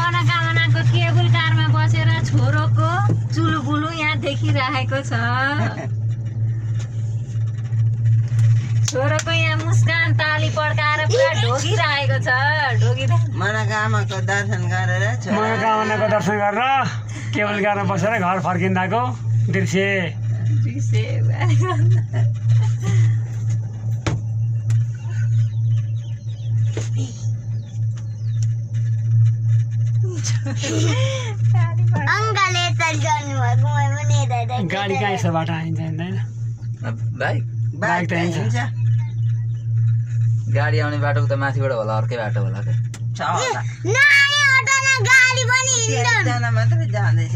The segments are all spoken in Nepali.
मनोकामनाको केबुल कारमा बसेर छोरोको चुलबुलु यहाँ देखिरहेको छ। छोरोको यहाँ मुस्कान ताली पड्काएर पुरा ढोगिरहेको छ। मनोकामनाको दर्शन गरेर मनोकामनाको दर्शन गरेर केबुल कारमा बसेर घर फर्किँदाको दृश्य। गाडी कहाँ यसो बाटो आइन्छ हिँड्दैन बाइक त हिँड्छ। गाडी आउने बाटो त माथिबाट होला अर्कै बाटो होला के मात्रै जाँदैछ।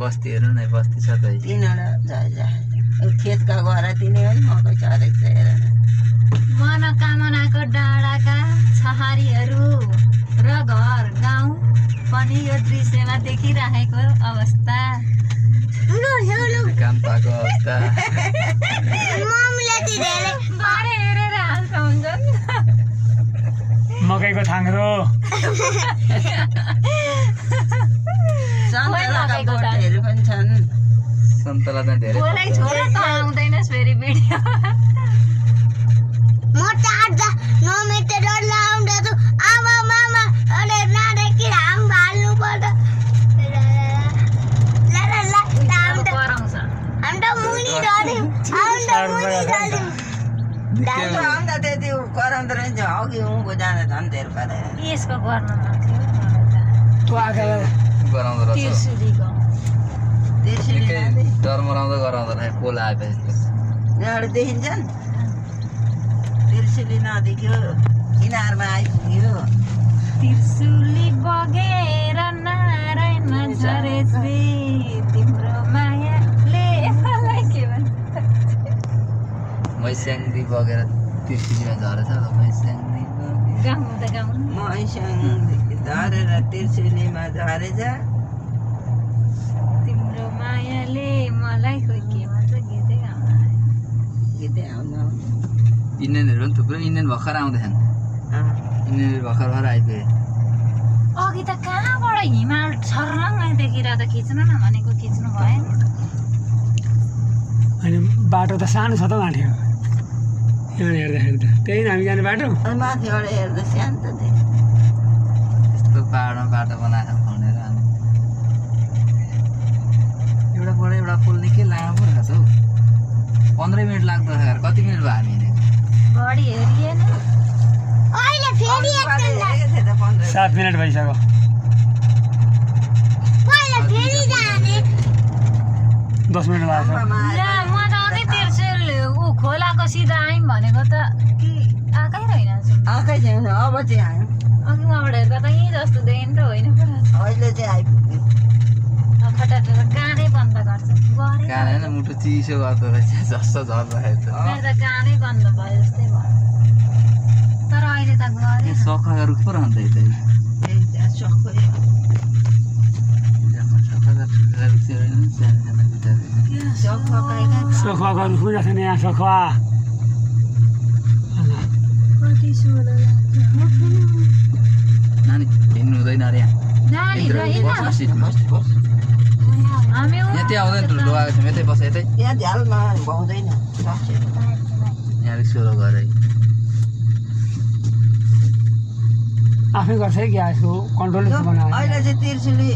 बस्ती हेर्नु न बस्ती छ त तिनवटा खेतका गएर तिनी है मकै छरेको छ हेर। मनोकामनाको डाँडाका छहारीहरू र घर गाउँ पनि यो दृश्यमा देखिरहेको अवस्था। काम पाएको अवस्था बारे हेरेर हाल्छ हुन्छ नि। मकैको थाङ्रो सन्तलाका बोटहरू पनि छन्। सन्तला त धेरै बोलाइ छोड त आउँदैनस् फेरि भिडियो। त्यति कराउँदो रहेछ अघि उँभो जाँदा झन् धेरै परेर यसको गर्न गराउँदो रहेछ तिर्सुलीको डरमराउँदो गराउँदो रहेछ पोल आएपछि यहाँबाट देखिन्छन्। तिर्सुली नदेखियो किनारमा आइपुग्यो। तिर्सुली बगेर नारायण झरेछे तिम्रो मायाले मलाई के भन्छ मैस्याङदी बगेर तिर्सिलीमा झरेछ मैस्याङदी गाउँ त गाउँ मैस्याङदेखि झरेर तिर्सुलीमा झरेछ। तिम्रो मायाले मलाई खोइ के भन्छ गीतै गाउन गीतै आउन इन्डियनहरू पनि थुप्रो इन्डियन भर्खर आउँदैछन्। इन्डियनहरू भर्खर आइपुगे। अघि त कहाँबाट हिमाल छर्लङ्गै देखिरहेको त खिच्नु न भनेको खिच्नु भएन। अनि बाटो त सानो छ त माथि यहाँ हेर्दाखेरि त त्यही हामी जाने बाटो। माथिबाट हेर्दा शान्त थियो। यस्तो पाहाडमा बाटो बनाएर खनेर एउटाबाट एउटा पुल निकै लामो पो रहेछ हौ। 15 मिनट लाग्दो यार। कति मिनट भयो हामी हिँडेको? घडी हेरिएन 7 मिनट भइसक्यो। 10 मिनट लाग्छ। म त अघि तिर्सुल ऊ खोलाको सिधा आयौँ भनेको त कि आएकै रहेनछ। आएकै छैन अब चाहिँ आयो। अघि उहाँबाट हेर्दा त यहीँ जस्तो देखि त होइन पो रहेछ। अहिले चाहिँ आइपुग्यो। खटाटेर कानै बन्द गर्छ गरे कान होइन मुटु चिसो गर्दो रहेछ जस्तो झर्दाखेरि त। मेरो त कानै बन्द भयो जस्तै भयो तर अहिले त गरे यहाँ सखा रुख पो रहन्छ यतै सखुवाको रुख पनि छैन यहाँ सखुवा। नानी हिँड्नु हुँदैन अरे यहाँ नानी बस्नु सिटमा हामी यहाँ त्यहाँ आउँदैन ठुलो आएको छौँ यतै बस यतै यहाँ झ्यालमा भाउँदैन। यहाँ अलिक सोह्रो गरे आफै गर्छ है क्या यसको कन्ट्रोल बनायो। अहिले चाहिँ तिर्सुली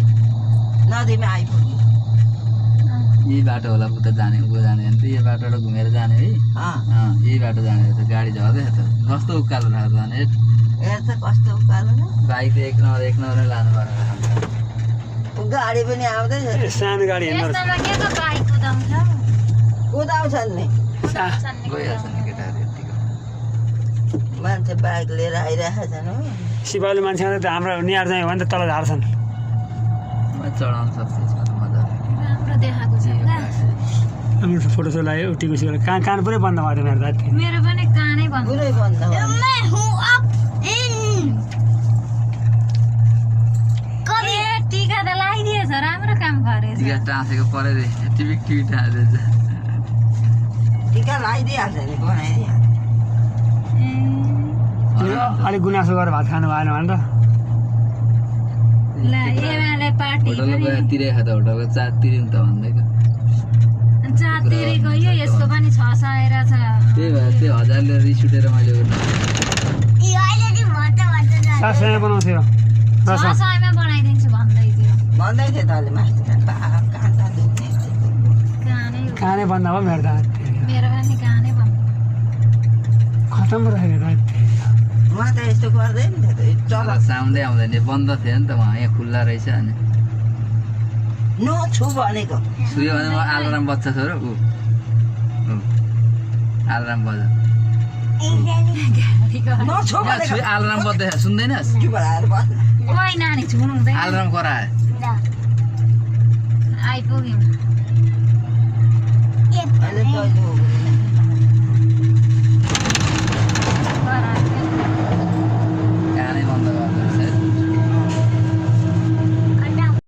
नदीमा आइपुग्यो। यही बाटो होला उता जाने उँभो जाने भने त यही बाटोबाट घुमेर जाने है। यही बाटो जाने त गाडी झर्दैछ त कस्तो उकालो राखेर जाने हेर त कस्तो उकालो न। बाइक त एक नम्बर लानु पर्यो। गाडी पनि आउँदैछ। सानो गाडी हिँड्नु यस्तामा के को बाइक कुदाउँछ कुदाउँछन् नि गइहाल्छ नि केटाहरू यतिको मान्छे बाइक लिएर आइरहेका छन् हो। सिपालु मान्छेहरू त हाम्रो निहार जाने हो भने त तल झार्छन्। चढाउनु सक्छ यसमा त मजाले। राम्रो देखाएको छ राम्रो फोटो सो लाग्यो उठीको सिपालु कान पुरै बन्द भयो मेरो रात। मेरो पनि कानै बन्द पुरै बन्द भयो। टिका त लगाइदिएछ राम्रो काम गरेछ। टिका टाँसेको परे टिपिक टिभी टाँसेछ। टिका लगाइदिइहाल्छ नि बनाइदिइहाल्छ। अलिक गुनासो गरेर भात खानु भएन भने त ल एमाले पार्टी होटलमा गएर तिरेको त होटलको चार तिरिम त भन्दैको जातिरेको यो यसको पनि 600 आएर छ त्यही भएर त्यो 1000ले रिस उठेर मैले 700 बनाउँथ्यो 600 मा बनाइदिन्छु भन्दै थियो भन्दै थियो त अहिले माथि काँटा दुख्ने कानै बन्द भयो मेरो त मेरो पनि कानै भन्नु खतम रहेको त म त यस्तो गर्दैन थियो त चल साउन्डै आउँदैन बन्द थियो नि त वहाँ यहाँ खुल्ला रहेछ अनि नछु भनेको सुयो भने म अलार्म बज्छ छोरो अलार्म बज्छ नछु भनेको अलार्म बज्दै सुन्दैनस् के भएर बस्न ओइ नानी छुनु हुँदैन अलार्म कराए आइपुग्यौँ अहिले त